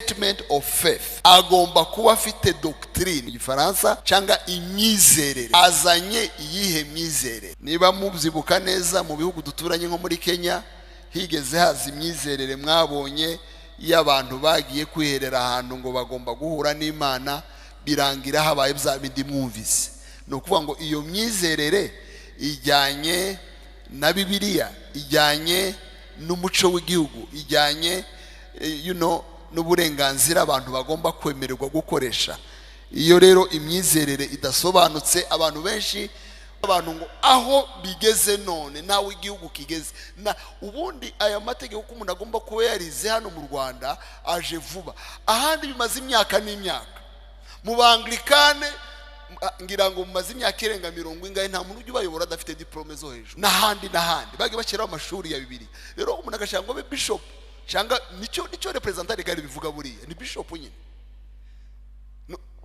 Statement of faith agomba kuba afite doctrine, Igifaransa, cyangwa imyizerere. Azanye iyihe myizerere? Niba mubyibuka neza, mu bihugu duturanye nko muri Kenya higeze haza imyizerere mwabonye y'abantu bagiye kwiherera ahantu ngo bagomba guhura n'Imana, birangira habaye bya bindi mwumvise. Ni ukuvuga ngo iyo myizerere ijyanye na Bibiliya, ijyanye n'umuco w'igihugu, ijyanye n'uburenganzira abantu bagomba kwemererwa gukoresha. Iyo rero imyizerere idasobanutse, abantu benshi, abantu ngo aho bigeze none nawe igihugu kigeze na ubundi aya mategeko ko umuntu agomba kuba yarize hano mu Rwanda aje vuba, ahandi bimaze imyaka n'imyaka. Mu Banglikane ngira ngo mumaze imyaka irenga mirongo ingahe, nta muntu ujya ubayobora adafite diplome zo hejuru, n'ahandi n'ahandi bagiye bashyiraho amashuri ya Bibiliya. Rero umuntu agashaka ngo abe bishop, cyangwa nicyo représentant légal bivuga, buriya ni bishop nyine.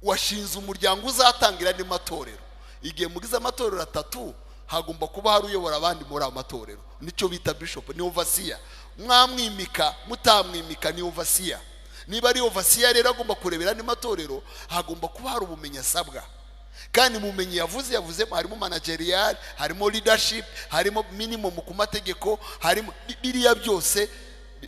Washinze umuryango uzatangira andi matorero. Igihe mugize amatorero atatu, hagomba kuba hari uyobora abandi muri ayo matorero, nicyo bita bishop, ni overseer. Mwamwimika mutamwimika, ni overseer. Niba ari overseer rero agomba kurebera andi matorero, hagomba kuba hari ubumenyi asabwa. Kandi mu bumenyi yavuze, yavuzemo harimo managerial, harimo leadership, harimo minimum ku mategeko, harimo biriya byose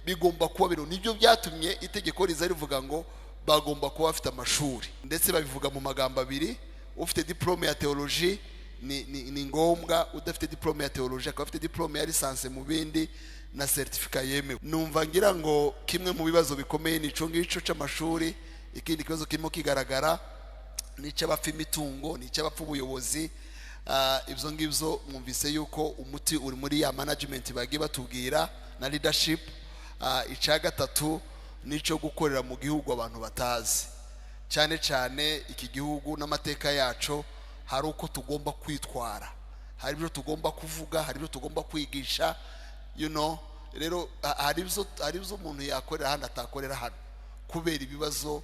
bigomba kuba biriho. Nibyo byatumye itegeko riza rivuga ngo bagomba kuba bafite amashuri, ndetse babivuga mu magambo abiri: ufite diplome ya theology ni ngombwa, udafite diplome ya theology akaba afite diplome ya licence mu bindi na certificat yemewe. Numva ngira ngo kimwe mu bibazo bikomeye ni ico ngicyo c'amashuri. Ikindi kibazo kirimo kigaragara ni icy'abapfa imitungo, ni icy'abapfa ubuyobozi. Ibyo ngibyo mwumvise yuko umuti uri muri ya management bagiye batubwira na leadership. Icya gatatu ni icyo gukorera mu gihugu abantu batazi, cyane cyane iki gihugu n'amateka yacu. Hari uko tugomba kwitwara, hari ibyo tugomba kuvuga, hari ibyo tugomba kwigisha. Rero hari ibyo umuntu yakorera hano atakorera hano kubera ibibazo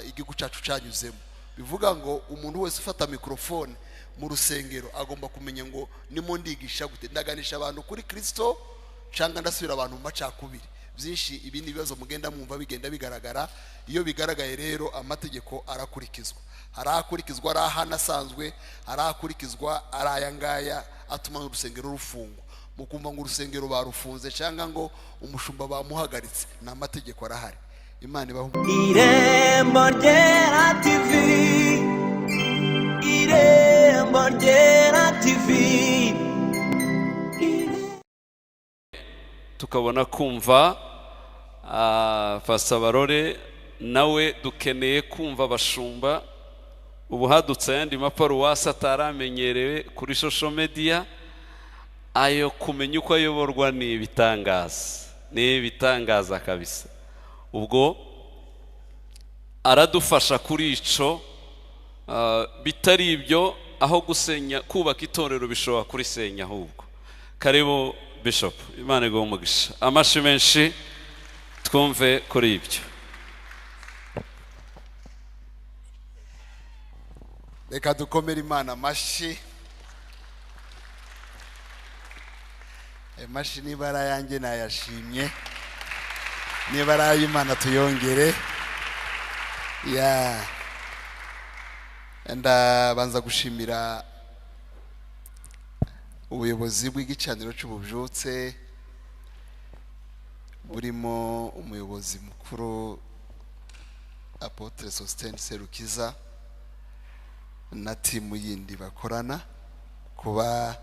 igihugu cyacu cyanyuzemo. Bivuga ngo umuntu wese ufata mikorofone mu rusengero agomba kumenya ngo nimo ndigisha gute, ndaganisha abantu kuri Kirisito cyangwa ndasubira abantu mu macakubiri. Byinshi ibindi bibazo mugenda mwumva bigenda bigaragara. Iyo bigaragaye rero, amategeko arakurikizwa. Hari akurikizwa ari ahana asanzwe, hari akurikizwa ari aya ngaya atuma urusengero rufungwa. Mukumva ngo urusengero barufunze cyangwa ngo umushumba bamuhagaritse, ni amategeko arahari. Imana ibaho. Irembo Ryera TV, Irembo Ryera TV. Tukabona kumva Pastor Barore nawe. Dukeneye kumva abashumba. Ubu hadutse ayandi maparuwasi ataramenyerewe kuri social media, ayo kumenya uko ayoborwa ni ibitangaza, ni ibitangaza kabisa. Ubwo aradufasha kuri ico. Bitari ibyo, aho gusenya kubaka itorero bishobora kurisenya ahubwo. Karibu Bishop, Imana iguhe umugisha. Amashi menshi, twumve kuri ibyo. Reka dukomere Imana amashyi. Ayo mashyi niba ari ayanjye nayashimye, niba ari ay'Imana tuyongere. Ya, ndabanza gushimira ubuyobozi bw'igicaniro cy'ububyutse burimo umuyobozi mukuru Apôtre Sosthène Serukiza na team yindi bakorana, kuba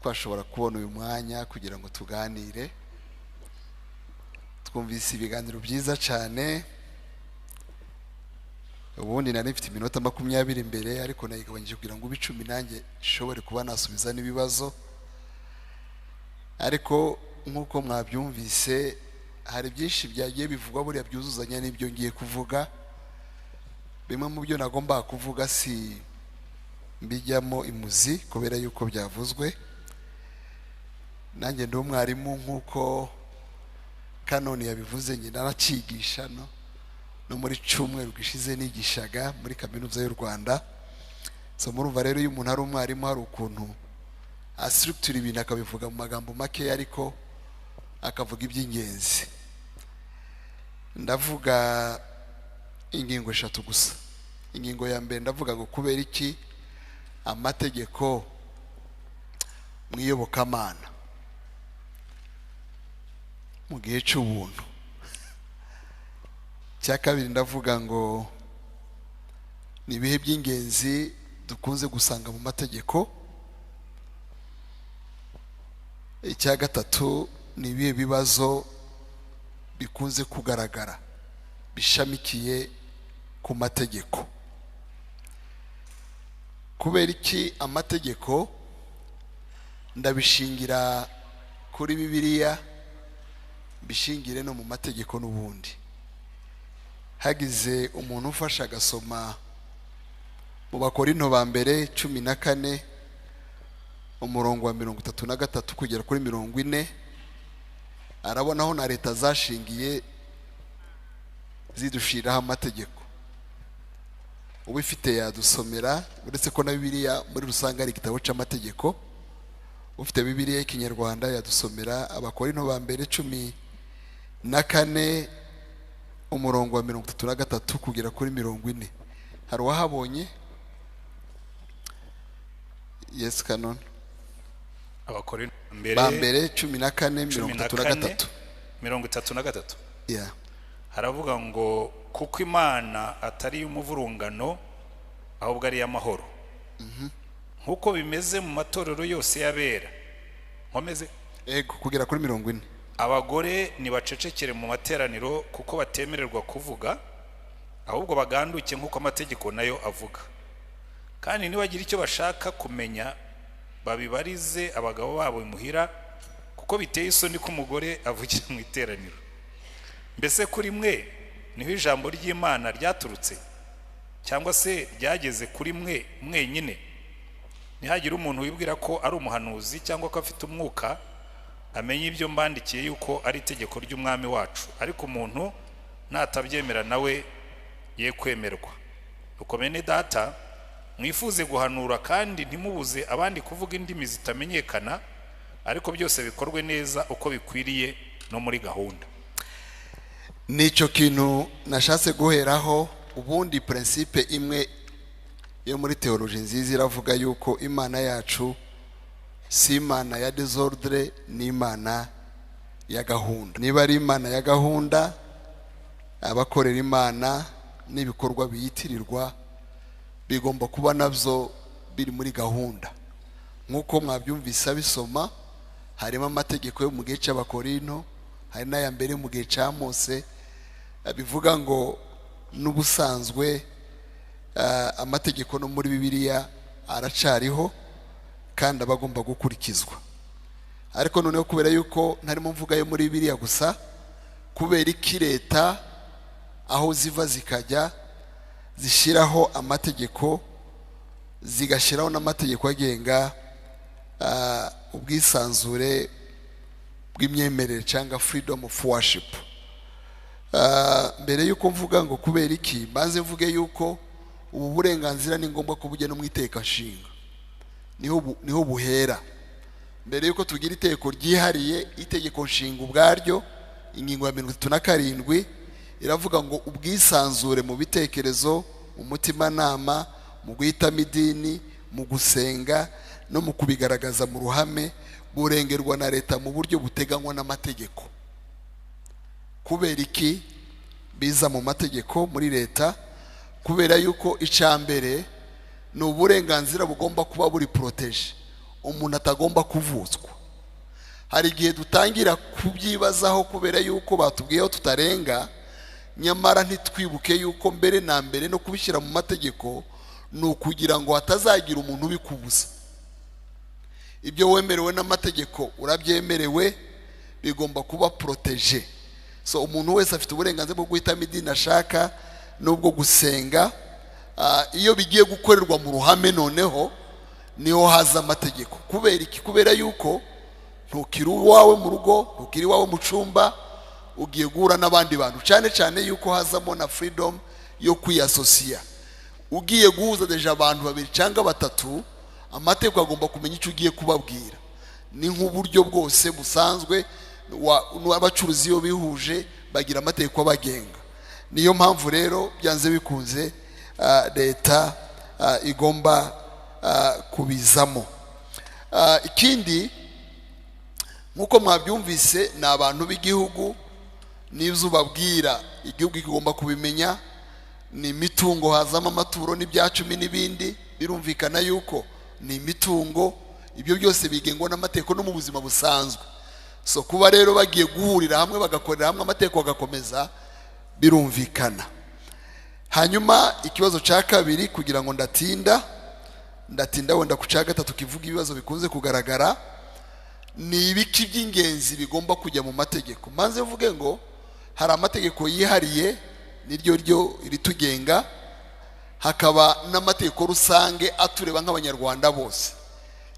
twashobora kubona uyu mwanya kugira ngo tuganire. Twumvise ibiganiro byiza cyane. Ubundi nari mfite iminota 20 imbere, ariko nayigabanyije kugira ngo ube 10, nanjye nshobore kuba nasubiza n'ibibazo. Ariko nk'uko mwabyumvise, hari byinshi byagiye bivugwa buriya byuzuzanya n'ibyo ngiye kuvuga. Bimwe mu byo nagomba kuvuga si mbijyamo imuzi kubera yuko byavuzwe. Nanjye ndi umwarimu nk'uko Kanoni yabivuze, njye naracigisha no muri cyumweru gishize nigishaga muri kaminuza y'u Rwanda. So murumva rero, iyo umuntu ari umwarimu hari ukuntu astructure ibintu akabivuga mu magambo make, ariko akavuga iby'ingenzi. Ndavuga ingingo eshatu gusa. Ingingo ya mbere, ndavuga ngo kubera iki amategeko mu iyobokamana mu gihe cy'ubuntu. Icya kabiri, ndavuga ngo ni ibihe by'ingenzi dukunze gusanga mu mategeko. Icya gatatu, ni ibihe bibazo bikunze kugaragara bishamikiye ku mategeko. Kubera iki amategeko? Ndabishingira kuri Bibiliya, bishingire no mu mategeko n'ubundi. Hagize umuntu ufasha agasoma mu Bakorinto ba mbere 14, umurongo wa 33 kugera kuri 40, arabonaho na leta zashingiye zidushiraho amategeko. Ubifite yadusomera, uretse ko na Bibiliya muri rusange ari igitabo cy'amategeko. Ufite Bibiliya y'Ikinyarwanda yadusomera Abakorinto ba mbere 14, umurongo wa 33 kugera kuri 40. Hari uwahabonye? Yes, Canon. Abakorinto ba mbere 14, 33. 33. Yeah. Haravuga ngo kuko Imana atari iy'umuvurungano, ahubwo ari iy'amahoro. Nk'uko bimeze mu matorero yose y'abera. Nkomeze? Ego, kugera kuri 40. Abagore nibacecekere mu materaniro, kuko batemererwa kuvuga, ahubwo baganduke nk'uko amategeko nayo avuga. Kandi nibagira icyo bashaka kumenya, babibarize abagabo babo imuhira, kuko biteye isoni ko umugore avugira mu iteraniro. Mbese kuri mwe niho ijambo ry'Imana ryaturutse, cyangwa se ryageze kuri mwe mwenyine? Ntihagire umuntu wibwira ko ari umuhanuzi cyangwa ko afite umwuka, amenye ibyo mbandikiye yuko ari itegeko ry'Umwami wacu. Ariko umuntu natabyemera nawe ye kwemerwa. Nuko bene data, mwifuze guhanura, kandi ntimubuze abandi kuvuga indimi zitamenyekana, ariko byose bikorwe neza uko bikwiriye no muri gahunda. Nicyo kintu nashatse guheraho. Ubundi principe imwe yo muri théologie nziza iravuga yuko Imana yacu si Imana ya désordre, ni Imana ya gahunda. Niba ari Imana ya gahunda, abakorera Imana n'ibikorwa biyitirirwa bigomba kuba nabyo biri muri gahunda. Nk'uko mwabyumvise abisoma, harimo amategeko yo mu gihe cy'Abakorinto, hari n'aya mbere mu gihe cya Mose, bivuga ngo n'ubusanzwe amategeko no muri Bibiliya aracariho kandi aba agomba gukurikizwa. Ariko noneho kubera yuko ntarimo mvuga yo muri Bibiliya gusa, kubera iki leta aho ziva zikajya zishyiraho amategeko, zigashyiraho n'amategeko agenga ubwisanzure bw'imyemerere cyangwa freedom of worship? Mbere yuko mvuga ngo kubera iki, mbanze mvuge yuko ubu burenganzira ni ngombwa ko bujya no mu iteka nshinga, niho buhera. Mbere yuko tugira iteko ryihariye, itegeko nshinga ubwaryo, ingingo ya 37 iravuga ngo ubwisanzure mu bitekerezo, mu mutimanama, mu guhitamo idini, mu gusenga no mu kubigaragaza mu ruhame burengerwa na leta mu buryo buteganywa n'amategeko. Kubera iki biza mu mategeko muri leta? Kubera yuko icya mbere ni uburenganzira bugomba kuba buri protégé, umuntu atagomba kuvutswa. Hari igihe dutangira kubyibazaho kubera yuko batubwiyeho tutarenga, nyamara ntitwibuke yuko mbere na mbere no kubishyira mu mategeko ni ukugira ngo hatazagira umuntu ubikubuza. Ibyo wemerewe n'amategeko urabyemerewe, bigomba kuba protégé. So umuntu wese afite uburenganzira bwo guhitamo idini ashaka n'ubwo gusenga. Iyo bigiye gukorerwa mu ruhame, noneho niho haza amategeko. Kubera iki? Kubera yuko ntukiri iwawe mu rugo, ntukiri iwawe mu cyumba, ugiye guhura n'abandi bantu, cyane cyane yuko hazamo na freedom yo kwiyasosiya. Ugiye guhuza déjà abantu babiri cyangwa batatu, amategeko agomba kumenya icyo ugiye kubabwira. Ni nk'uburyo bwose busanzwe. Abacuruzi iyo bihuje bagira amategeko abagenga. Niyo mpamvu rero byanze bikunze leta igomba kubizamo. Ikindi, nk'uko mwabyumvise, ni abantu b'igihugu, n'ibyo ubabwira igihugu kigomba kubimenya. Ni imitungo, hazamo amaturo n'ibyacumi n'ibindi, birumvikana yuko ni imitungo. Ibyo byose bigengwa n'amategeko no mu buzima busanzwe. So kuba rero bagiye guhurira hamwe, bagakorera hamwe, amategeko agakomeza, birumvikana. Hanyuma ikibazo cya kabiri, kugira ngo ndatinda wenda ku cya gatatu kivuga ibibazo bikunze kugaragara, ni ibiki by'ingenzi bigomba kujya mu mategeko. Maze mvuge ngo hari amategeko yihariye, niryo ryo ritugenga, hakaba n'amategeko rusange atureba nk'Abanyarwanda bose.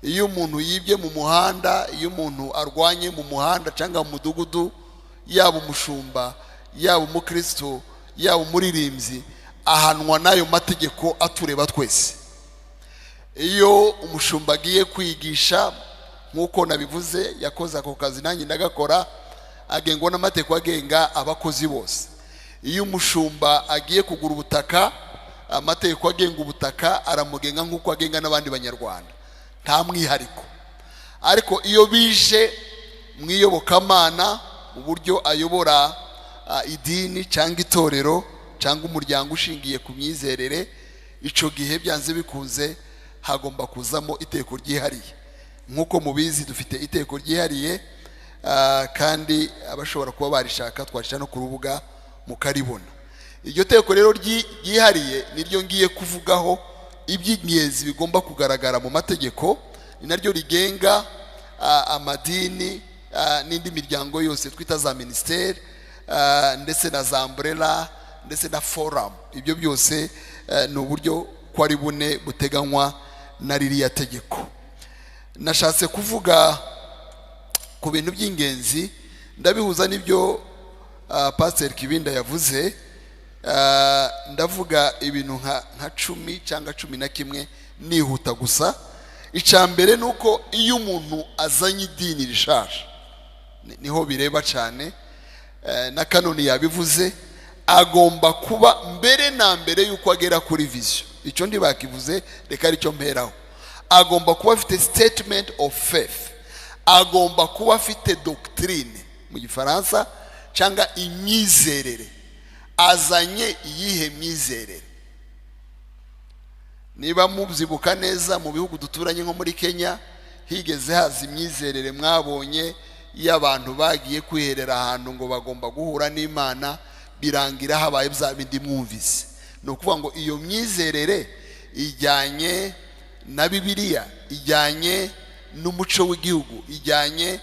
Iyo umuntu yibye mu muhanda, iyo umuntu arwanye mu muhanda cyangwa mu mudugudu, yaba umushumba, yaba umukristo, yaba umuririmbyi, ahanwa n'ayo mategeko atureba twese. Iyo umushumba agiye kwigisha, nk'uko nabivuze, yakoze ako kazi nanjye ndagakora, agengwa n'amategeko agenga abakozi bose. Iyo umushumba agiye kugura ubutaka, amategeko agenga ubutaka aramugenga nk'uko agenga n'abandi Banyarwanda, nta mwihariko. Ariko iyo bije mu iyobokamana, uburyo ayobora idini cyangwa itorero cyangwa umuryango ushingiye ku myizerere, icyo gihe byanze bikunze hagomba kuzamo iteko ryihariye. Nk'uko mubizi, dufite iteko ryihariye, kandi abashobora kuba barishaka twarishyira no ku rubuga mukaribona. Iryo teko rero ryihariye niryo ngiye kuvugaho iby'ingenzi bigomba kugaragara mu mategeko. Ni naryo rigenga amadini n'indi miryango yose twita za minisiteri, ndetse na za umbrella, ndetse na forum. Ibyo byose ni uburyo ko ari bune buteganywa na ririya tegeko. Nashatse kuvuga ku bintu by'ingenzi, ndabihuza n'ibyo Pasiteri Kibinda yavuze. Ndavuga ibintu nka 10 cyangwa 11 nihuta gusa. Icya mbere ni uko iyo umuntu azanye idini rishaje, niho bireba cyane, na Kanoni yabivuze, agomba kuba mbere na mbere yuko agera kuri vision, icyo ntibakivuze, reka aricyo mperaho, agomba kuba afite statement of faith, agomba kuba afite doctrine mu Gifaransa cyangwa imyizerere. Azanye iyihe myizerere? Niba mubyibuka neza, mu bihugu duturanye nko muri Kenya higeze haza imyizerere mwabonye y'abantu bagiye kwiherera ahantu ngo bagomba guhura n'Imana, birangira habaye bya bindi mwumvise. Ni ukuvuga ngo iyo myizerere ijyanye na Bibiliya, ijyanye n'umuco w'igihugu, ijyanye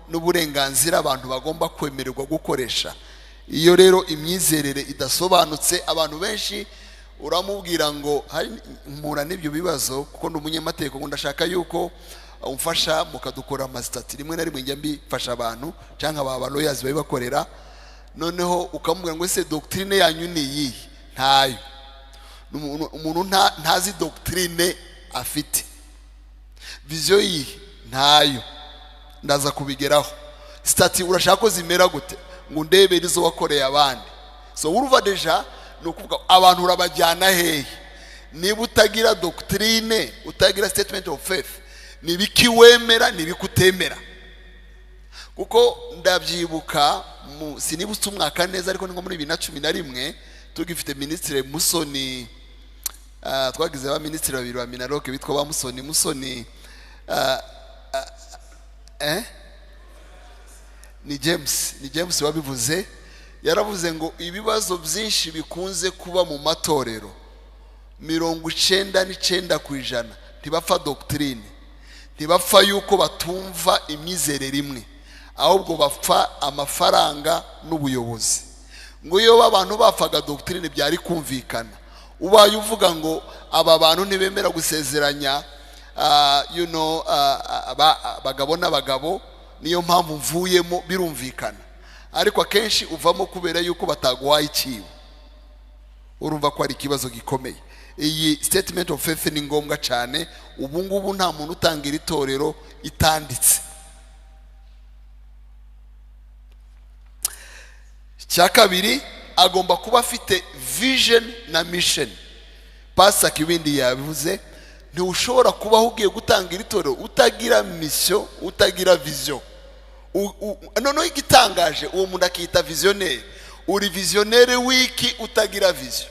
n'uburenganzira abantu bagomba kwemererwa gukoresha. Iyo rero imyizerere idasobanutse, abantu benshi uramubwira ngo hari mpura n'ibyo bibazo, kuko ndi umunyamategeko, ngo ndashaka yuko umfasha mukadukora amasitati. Rimwe na rimwe njya mbifasha abantu cyangwa aba lawyers babibakorera, noneho ukamubwira ngo ese doctrine yanyu ni iyihe? Ntayo. Umuntu ntazi doctrine afite. Vision yihe? Ntayo. Ndaza kubigeraho. Statut urashaka ko zimera gute? Ngo ndebe izo wakoreye abandi. So urumva déjà ni ukuvuga abantu urabajyana hehe? Niba utagira doctrine, utagira statement of faith, ni ibiki wemera, ni ibiki utemera? Kuko ndabyibuka, sinibutse umwaka neza, ariko ni nko muri 2011, tugifite Minisitiri Musoni, twagize ba minisitiri babiri ba MINALOC bitwa ba Musoni. Musoni ni James wabivuze. Yaravuze ngo ibibazo byinshi bikunze kuba mu matorero, 99% ntibapfa doctrine, ntibapfa yuko batumva imyizerere imwe, ahubwo bapfa amafaranga n'ubuyobozi. Ngo iyo abantu bapfaga doctrine byari kumvikana. Ubaye uvuga ngo aba bantu ntibemera gusezeranya abagabo n'abagabo, niyo mpamvu mvuyemo, birumvikana. Ariko akenshi uvamo kubera yuko bataguhaye ikibo. Urumva ko ari ikibazo gikomeye. Iyi statement of faith ni ngombwa cyane. Ubu ngubu nta muntu utangira itorero itanditse. Icya kabiri, agomba kuba afite vision na mission. Pastor Kibindi yabivuze, ntiushobora kubaho ugiye gutanga iri torero utagira mission, utagira vision. Noneho igitangaje, uwo muntu akita visionnaire. Uri visionnaire wiki utagira vision?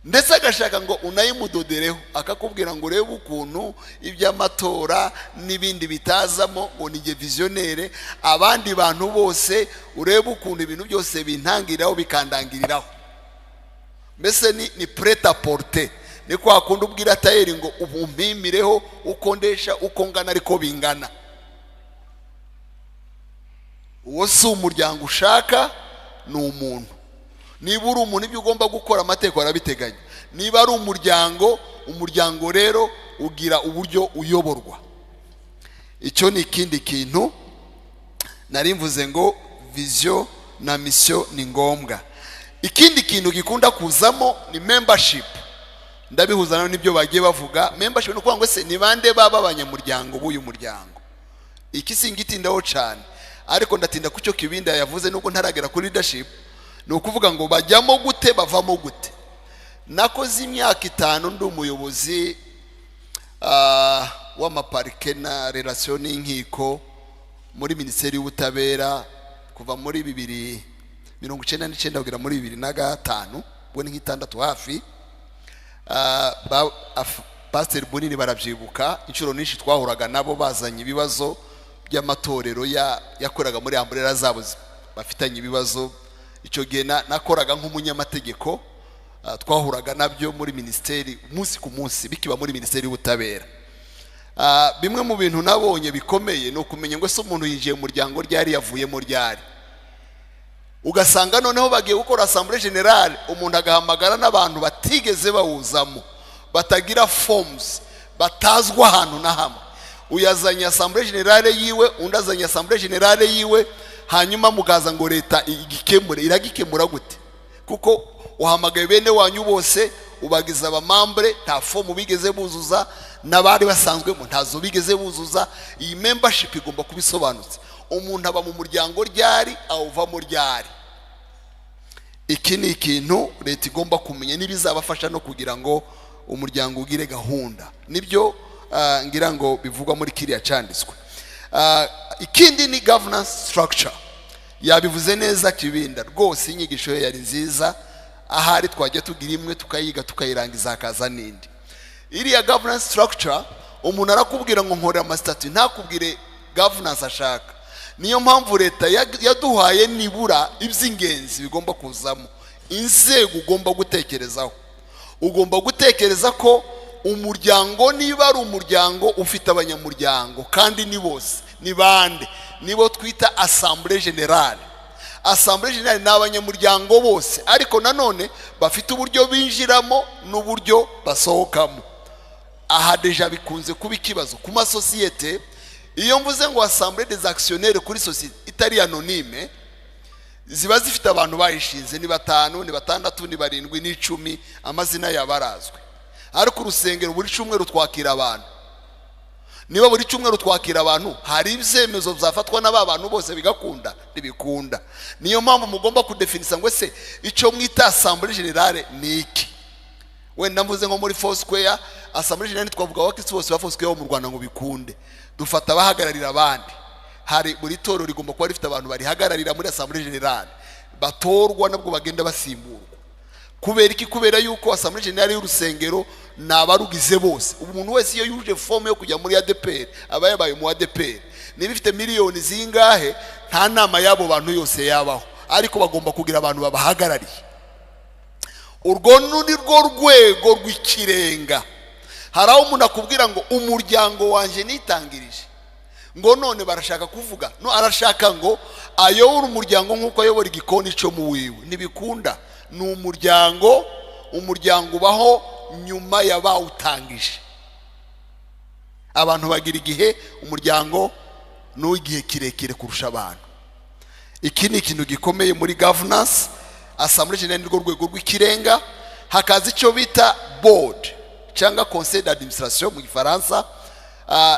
Ndetse agashaka ngo unayimudodereho, akakubwira ngo urebe ukuntu iby'amatora n'ibindi bitazamo, ngo ni visionnaire. Abandi bantu bose, urebe ukuntu ibintu byose bintangiriraho, bikandangiriraho. Mbese ni prêt-à-porter, ni kwa kundi ubwira tailleur ngo ubu mpimireho uko ndesha, uko ngana, ariko bingana. Uwo si umuryango ushaka, ni umuntu. Niba uri umuntu, ibyo ugomba gukora amategeko arabiteganya. Niba ari umuryango, umuryango rero ugira uburyo uyoborwa. Icyo ni ikindi kintu nari mvuze ngo vision na mission ni ngombwa. Ikindi kintu gikunda kuzamo ni membership. Ndabihuza nayo n'ibyo bagiye bavuga. Membership ni ukuvuga ngo ese ni bande baba abanyamuryango b'uyu muryango? Iki singitindaho cyane, ariko ndatinda ku cyo Kibinda yavuze, nubwo ntaragera kuri leadership. Ni ukuvuga ngo bajyamo gute, bavamo gute? Nakoze imyaka 5 ndi umuyobozi w'amaparike na relation n'inkiko muri Minisiteri y'Ubutabera, kuva muri 2099 kugera muri 2005, ubwo ni nk'itandatu hafi. Pasiteri Bunini barabyibuka, inshuro nyinshi twahuraga nabo bazanye ibibazo by'amatorero yakoraga muri umbrella zabo bafitanye ibibazo. Icyo gihe nakoraga nk'umunyamategeko. Twahuraga nabyo muri minisiteri umunsi ku munsi, bikiba muri Minisiteri y'Ubutabera. Bimwe mu bintu nabonye bikomeye ni ukumenya ngo ese umuntu yinjiye mu muryango ryari, yavuyemo ryari? Ugasanga noneho bagiye gukora assemblée générale, umuntu agahamagara n'abantu batigeze bawuzamo, batagira forms, batazwa ahantu na hamwe. Uyazanye assemblée générale yiwe, undi azanye assemblée générale yiwe, hanyuma mugaza ngo leta igikemure. Iragikemura gute? Kuko uhamagaye bene wanyu bose, ubagize aba membres, nta fomu bigeze buzuza, n'abari basanzwemo ntazo bigeze buzuza. Iyi membership igomba kuba isobanutse. Umuntu aba mu muryango ryari, awuvamo ryari? Iki ni ikintu leta igomba kumenya, n'ibizabafasha no kugira ngo umuryango ugire gahunda. Nibyo ngira ngo bivugwa muri kiriya cyanditswe. Ikindi ni governance structure. Yabivuze neza Kibinda rwose, inyigisho ye yari nziza. Ahari twajya tugira imwe tukayiga, tukayirangiza, hakaza n'indi. Iriya governance structure, umuntu arakubwira ngo nkorera ama statuts, ntakubwire governance ashaka. Niyo mpamvu leta yaduhaye nibura iby'ingenzi bigomba kuzamo, inzego ugomba gutekerezaho. Ugomba gutekereza ko umuryango, niba ari umuryango ufite abanyamuryango, kandi ni bose, ni bande? Nibo twita assemblée générale. Assemblée générale ni abanyamuryango bose, ariko nanone bafite uburyo binjiramo n'uburyo basohokamo. Aha déjà bikunze kuba ikibazo ku masosiyete. Iyo mvuze ngo assemblée des actionnaires kuri sosiyete itari anonyme, ziba zifite abantu bayishinze, ni batanu, ni batandatu, ni barindwi, ni 10, amazina yabo arazwi. Ariko urusengero, buri cyumweru twakira abantu. Niba buri cyumweru twakira abantu, hari ibyemezo byafatwa n'aba bantu bose bigakunda? Ntibikunda. Niyo mpamvu mugomba kudefinisa ngo ese icyo mwita assemblée générale ni iki? Wenda mvuze nko muri Foursquare, assemblée générale twavuga abakristo bose ba Foursquare bo mu Rwanda ngo bikunde, dufata abahagararira abandi. Hari buri torero rigomba kuba rifite abantu barihagararira muri assemblée générale, batorwa, nabwo bagenda basimburwa. Kubera iki? Kubera yuko assemblée générale y'urusengero ni abarugize bose. Umuntu wese iyo yuje forme yo kujya muri ADEPR, aba yabaye mu ADEPR. Niba ifite miliyoni zingahe, nta nama y'abo bantu yose yabaho, ariko bagomba kugira abantu babahagarariye. Urwo ni rwo rwego rw'ikirenga. Hari aho umuntu akubwira ngo umuryango wanjye nitangirije, ngo none barashaka kuvuga no arashaka ngo ayobore umuryango nk'uko ayobora igikoni cyo mu wiwe. Ntibikunda. Ni umuryango, umuryango ubaho nyuma y'abawutangije. Abantu bagira igihe, umuryango ni uw'igihe kirekire kurusha abantu. Iki ni ikintu gikomeye muri governance. Assemblée générale ni rwo rwego rw'ikirenga. Hakaza icyo bita board cyangwa conseil d'administration mu Gifaransa.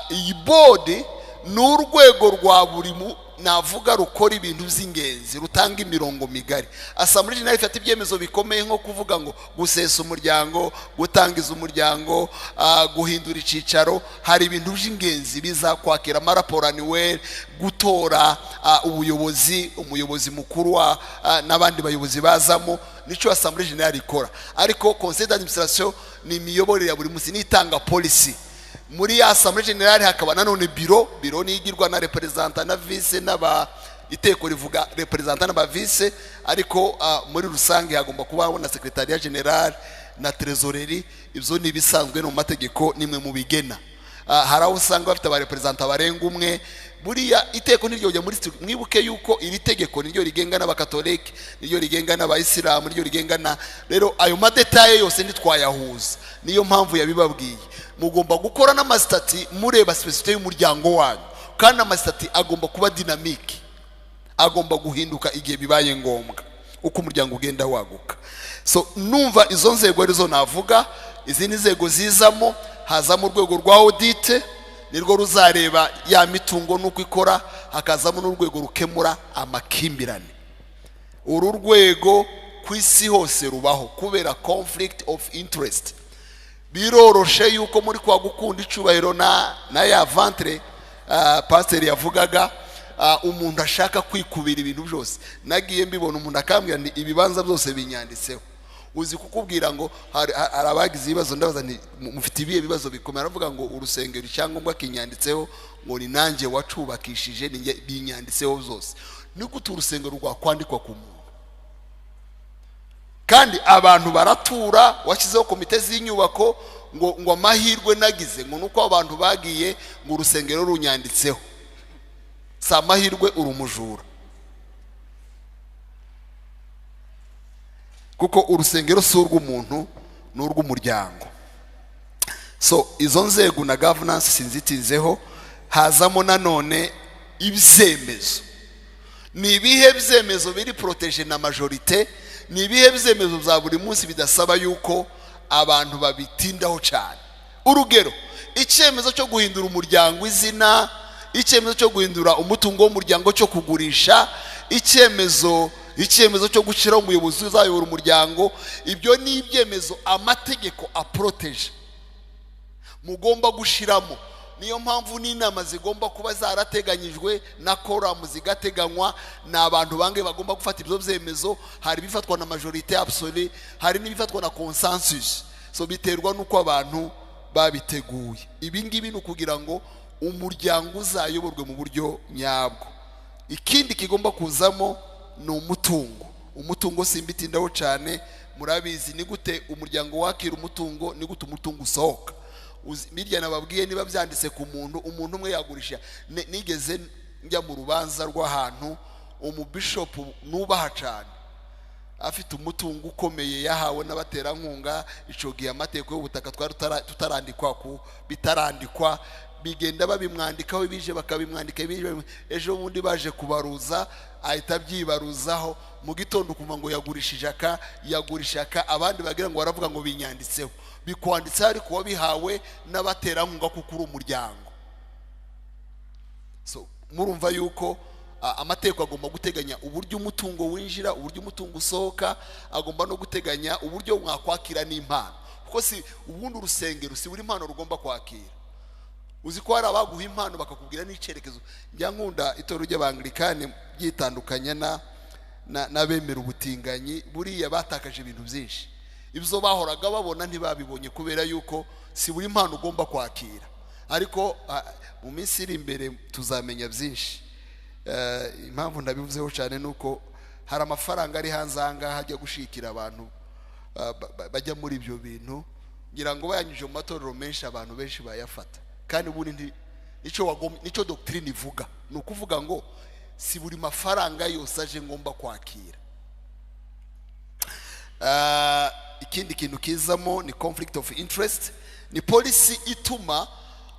Iyi board Ni urwego rwa buri navuga rukora ibintu by'ingenzi, rutanga imirongo migari. Assemblée générale ifata ibyemezo bikomeye nko kuvuga ngo gusesa umuryango, gutangiza umuryango, guhindura icicaro. Hari ibintu by'ingenzi biza kwakira amaraporo annuel, gutora ubuyobozi, umuyobozi mukuru n'abandi bayobozi bazamo. Nicyo assemblée générale ikora. Ariko conseil d'administration ni imiyoborere ya buri munsi, n'itanga policy. Muri assemblée générale hakaba nanone bureau. Bureau nigirwa na représentant na vice, n'aba iteko rivuga représentant n'aba vice, ariko muri rusange hagomba kubaho na secrétariat général na trésorerie. Ibyo ni ibisanzwe no mu mategeko, nimwe mu bigena. Hari aho usanga bafite abareprésentant barenga umwe. Buriya iteko niryo jya muri, mwibuke yuko iri tegeko niryo rigenga n'abakatolike, niryo rigenga n'abayisilamu, niryo rigenga na. Rero ayo madétails yose ntitwayahuza, niyo mpamvu yabibabwiye. Mugomba gukora n'amasitati mureba spécificité y'umuryango wanyu, kandi amasitati agomba kuba dynamique, agomba guhinduka igihe bibaye ngombwa uko umuryango ugenda waguka. So numva izo nzego arizo navuga. Izindi nzego zizamo, hazamo urwego rwa audit, nirwo ruzareba ya mitungo n'uko ikora. Hakazamo n'urwego rukemura amakimbirane. Uru rwego ku isi hose rubaho kubera conflict of interest. Biroroshe yuko muri kwa gukunda icubahiro na ya ventre pasiteri yavugaga, umuntu ashaka kwikubira ibintu byose. Nagiye mbibona, umuntu akambwira ni ibibanza byose binyanditseho. Uzi kukubwira ngo hari abagize ibibazo, ndabaza nti: "Mufite ibihe bibazo bikomeye?" Aravuga ngo urusengero icyangombwa kinyanditseho, ngo ni nanjye wacubakishije, ni njye binyanditseho byose. Ni gute urusengero rwakwandikwa ku muntu kandi abantu baratura, washyizeho komite z'inyubako, ngo amahirwe nagize ngo nuko abantu bagiye ngo urusengero runyanditseho? Si amahirwe, uri umujura, kuko urusengero si urw'umuntu, ni urw'umuryango. So izo nzego na governance sinzitinzeho. Hazamo nanone ibyemezo. Ni ibihe byemezo biri protégé na majorité? Ni ibihe byemezo bya buri munsi bidasaba yuko abantu babitindaho cyane? Urugero, icyemezo cyo guhindura umuryango izina, icyemezo cyo guhindura umutungo w'umuryango, cyo kugurisha, icyemezo cyo gushyiraho umuyobozi uzayobora umuryango. Ibyo ni ibyemezo amategeko aporoteje mugomba gushiramo. Niyo mpamvu n'inama zigomba kuba zarateganyijwe na quorum zigateganywa, ni abantu bange bagomba gufata ibyo byemezo. Hari ibifatwa na majorité absolue, hari n'ibifatwa na consensus. So biterwa n'uko abantu babiteguye. Ibi ngibi ni ukugira ngo umuryango uzayoborwe mu buryo nyabwo. Ikindi kigomba kuzamo ni umutungo. Umutungo simbitindaho cyane, murabizi. Ni gute umuryango wakira umutungo? Ni gute umutungo usohoka? Mirya nababwiye, niba byanditse ku muntu, umuntu umwe yagurisha. Nigeze njya mu rubanza rw'ahantu umubishopu nubaha cyane afite umutungo ukomeye yahawe n'abaterankunga. Icyo gihe amategeko y'ubutaka twari tutarandikwa, ku bitarandikwa bigenda babimwandikaho, bije bakabimwandika, bije ejo bundi baje kubaruza ahita abyibaruzaho. Mu gitondo ukumva ngo yagurishije aka, yagurisha aka. Abandi bagira ngo baravuga ngo binyanditseho. Bikwanditseho ariko wabihawe n'abaterankunga kuko uri umuryango. So murumva yuko amategeko agomba guteganya uburyo umutungo winjira, uburyo umutungo usohoka. Agomba no guteganya uburyo mwakwakira n'impano, kuko si ubundi urusengero si buri mpano rugomba kwakira. Uzi ko hari abaguha impano bakakubwira n'icyerekezo. Njya nkunda itorero ry'Abangilikani ryitandukanya na n'abemera ubutinganyi. Buriya batakaje ibintu byinshi, ibyo bahoraga babona ntibabibonye kubera yuko si buri mpano ugomba kwakira. Ariko mu minsi iri imbere tuzamenya byinshi. Impamvu ndabivuzeho cyane ni uko hari amafaranga ari hanze aha ngaha ajya gushikira abantu bajya muri ibyo bintu, ngira ngo bayanyujije mu matorero menshi, abantu benshi bayafata. Kandi ubundi nicyo doctrine ivuga, ni ukuvuga ngo si buri mafaranga yose aje ngomba kwakira. Ikindi kintu kizamo ni conflict of interest. Ni policy ituma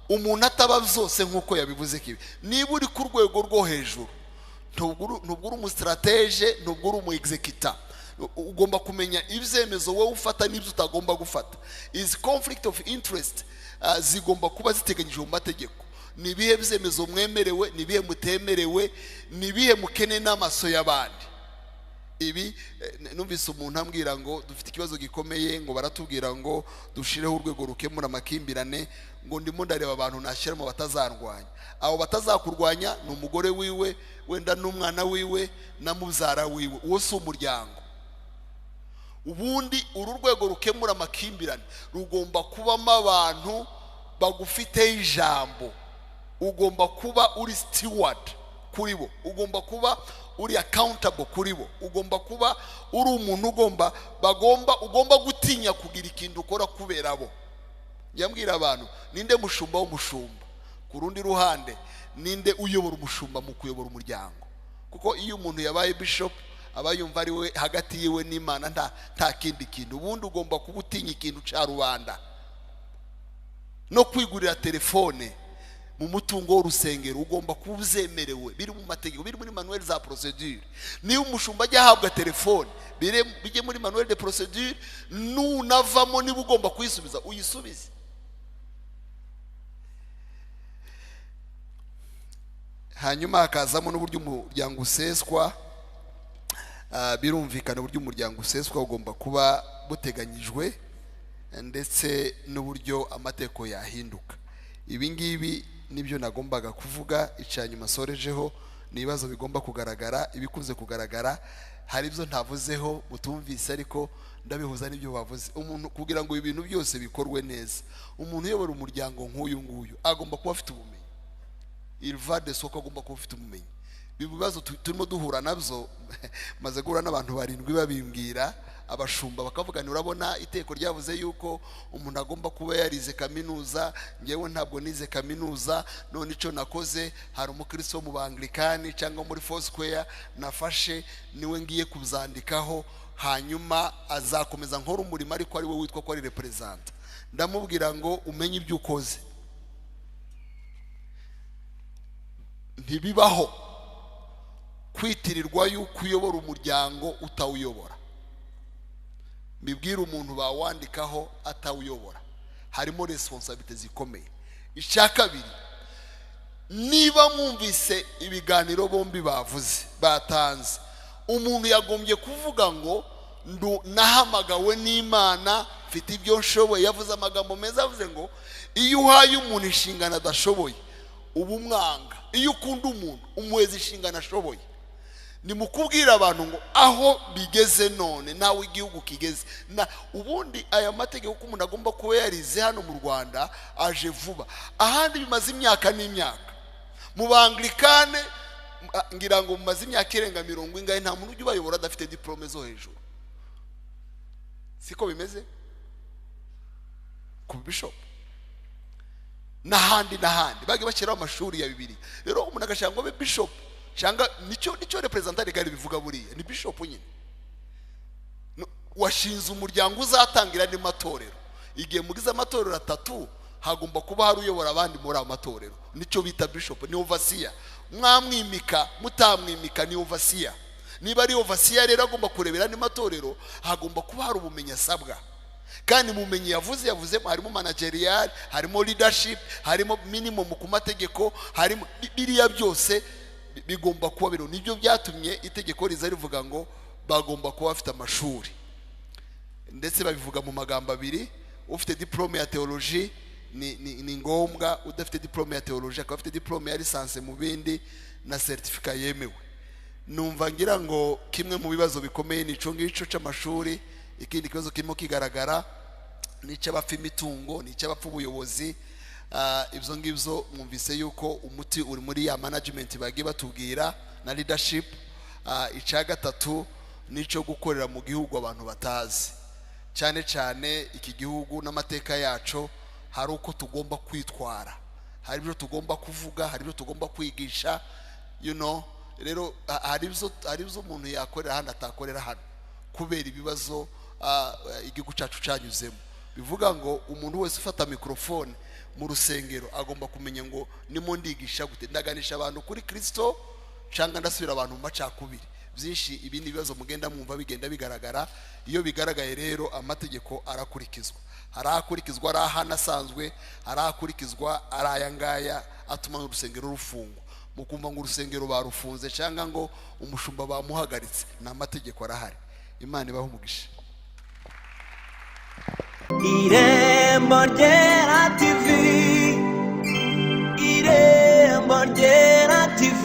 umuntu ataba byose nk'uko yabivuze kibi. Niba uri ku rwego rwo hejuru, ntubwo uri umustratège, ntubwo uri umu exécutant. Ugomba kumenya ibyemezo wowe ufata n'ibyo utagomba gufata. Izi conflict of interest zigomba kuba ziteganyijwe mu mategeko. Ni ibihe byemezo mwemerewe, ni ibihe mutemerewe, ni ibihe mukene n'amaso y'abandi. Ibi numvise umuntu ambwira ngo dufite ikibazo gikomeye, ngo baratubwira ngo dushireho urwego rukemura amakimbirane, ngo ndimo ndareba abantu nashyiramo batazarwanya. Abo batazakurwanya ni umugore wiwe, wenda n'umwana wiwe na mubyara wiwe, uwo si umuryango. Ubundi uru rwego rukemura amakimbirane rugomba kubamo abantu bagufiteho ijambo, ugomba kuba uri steward kuri bo, ugomba kuba uri accountable kuri bo, ugomba kuba uri umuntu ugomba gutinya kugira ikintu ukora kubera bo. Yambwira abantu, ninde mushumba w'umushumba? Ku rundi ruhande, ninde uyobora umushumba mu kuyobora umuryango? Kuko iyo umuntu yabaye bishop aba yumva ari we hagati yiwe n'Imana, nta kindi kintu. Ubundi ugomba kuba utinya ikintu cya rubanda. No kwigurira telefone mu mutungo w'urusengero ugomba kuba uzemerewe, biri mu mategeko, biri muri manuel za procedure. Niba umushumba ajya ahabwa telefone, bijye muri manuel de procedure, nunavamo niba ugomba kuyisubiza uyisubize. Hanyuma hakazamo n'uburyo umuryango useswa. Birumvikana uburyo umuryango useswa ugomba kuba buteganyijwe, ndetse n'uburyo amategeko yahinduka. Ibi ngibi nibyo nagombaga kuvuga. Icyanyuma sorejeho ni ibibazo bigomba kugaragara, ibikunze kugaragara. Hari ibyo ntavuzeho mutumvise, ariko ndabihuza n'ibyo bavuze. Umuntu kugira ngo ibintu byose bikorwe neza, umuntu uyobora umuryango nk'uyu nguyu agomba kuba afite ubumenyi. Il va de soi ko agomba kuba afite ubumenyi. Ibibazo turimo duhura nabyo, maze guhura n'abantu barindwi babimbwira, abashumba bakavuga ni urabona iteko ryavuze yuko umuntu agomba kuba yarize kaminuza, ngewe ntabwo nize kaminuza, none icyo nakoze hari umukristo wo mu Banglikani cyangwa muri Foursquare nafashe, niwe ngiye kuzandikaho, hanyuma azakomeza nkora umurimo ariko ari we witwa ko ari represent. Ndamubwira ngo umenye ibyo ukoze. Ntibibaho kwitirirwa yuko uyobora umuryango utawuyobora. Mbibwira umuntu bawandikaho atawuyobora, harimo responsabilité zikomeye. Icya kabiri, niba mwumvise ibiganiro bombi bavuze batanze, umuntu yagombye kuvuga ngo nahamagawe n'Imana, mfite ibyo nshoboye. Yavuze amagambo meza, avuze ngo iyo uhaye umuntu inshingano adashoboye uba umwanga, iyo ukunda umuntu umuheza inshingano ashoboye. Ni mukubwira abantu ngo aho bigeze none nawe igihugu kigeze na ubundi aya mategeko ko umuntu agomba kuba yarize hano mu Rwanda aje vuba, ahandi bimaze imyaka n'imyaka. Mu Banglikane ngira ngo mumaze imyaka irenga 40 ingahe, nta muntu ujya ubayobora adafite diplome zo hejuru. Siko bimeze ku bishop n'ahandi n'ahandi bagi bashyiraho amashuri ya Bibiliya. Rero umuntu agashaka ngo abe bishop cyangwa nicyo representant legal bivuga, buriya ni bishop nyine washinze umuryango uzatangira andi matorero. Igihe mugize amatorero atatu hagomba kuba hari uyobora abandi muri ayo matorero, nicyo bita bishop, ni overseer. Mwamwimika mutamwimika ni overseer. Niba ari overseer rero agomba kurebera andi matorero, hagomba kuba hari ubumenyi asabwa. Kandi mumenyi yavuze harimo managerial, harimo leadership, harimo minimum ku mategeko, harimo biriya byose bigomba kuba biro. Nibyo byatumye itegeko riza rivuga ngo bagomba kuba bafite amashuri, ndetse babivuga mu magambo abiri: ufite diplome ya theology ni ngombwa, udafite diplome ya theology akaba afite diplome ya licence mu bindi na certificate yemewe. Numva ngira ngo kimwe mu bibazo bikomeye ni ico ngico c'amashuri. Ikindi kibazo kirimo kigaragara ni icy'abapfa imitungo, ni icy'abapfa ubuyobozi. Ibyo ngibyo mwumvise yuko umuti uri muri ya management bagiye batubwira na leadership. Icya gatatu nico gukorera mu gihugu abantu batazi, cyane cyane iki gihugu n'amateka yacu. Hari uko tugomba kwitwara, hari ibyo tugomba kuvuga, hari ibyo tugomba kwigisha, you know. Rero hari ibyo umuntu yakorera hano atakorera hano kubera ibibazo igihugu cyacu cyanyuzemo. Bivuga ngo umuntu wese ufata microphone mu rusengero agomba kumenya ngo nimo ndigisha gute, ndaganisha abantu kuri Kristo cyangwa ndasubira abantu mu macakubiri. Byinshi ibindi bibazo mugenda mwumva bigenda bigaragara. Iyo bigaragaye rero, amategeko arakurikizwa. Hari akurikizwa ari ahana asanzwe, hari akurikizwa ari aya ngaya atuma urusengero rufungwa. Mukumva ngo urusengero barufunze cyangwa ngo umushumba bamuhagaritse, ni amategeko arahari. Imana ibahe umugisha. Irembo Ryera TV, Irembo Ryera TV,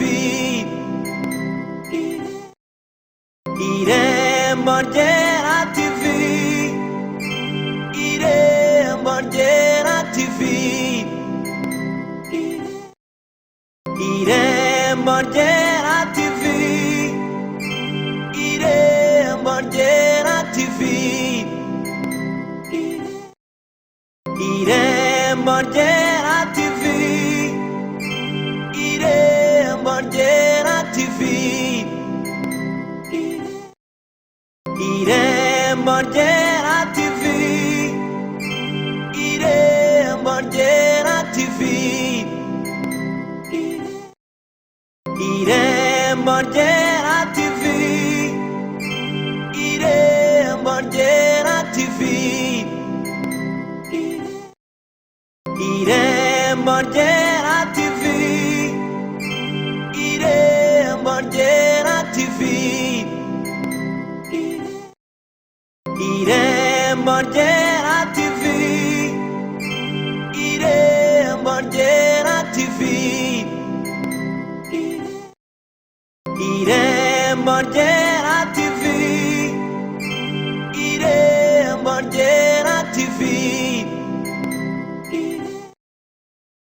Irembo Ryera TV, Irembo Ryera TV, Irembo Ryera TV, Irembo Ryera TV, Irembo Ryera TV, Irembo Ryera TV, Irembo Ryera TV, Irembo Ryera TV, Irembo Ryera TV, Irembo Ryera TV, Irembo Ryera TV, Irembo Ryera TV, Irembo Ryera TV, Irembo Ryera TV, Irembo Ryera TV.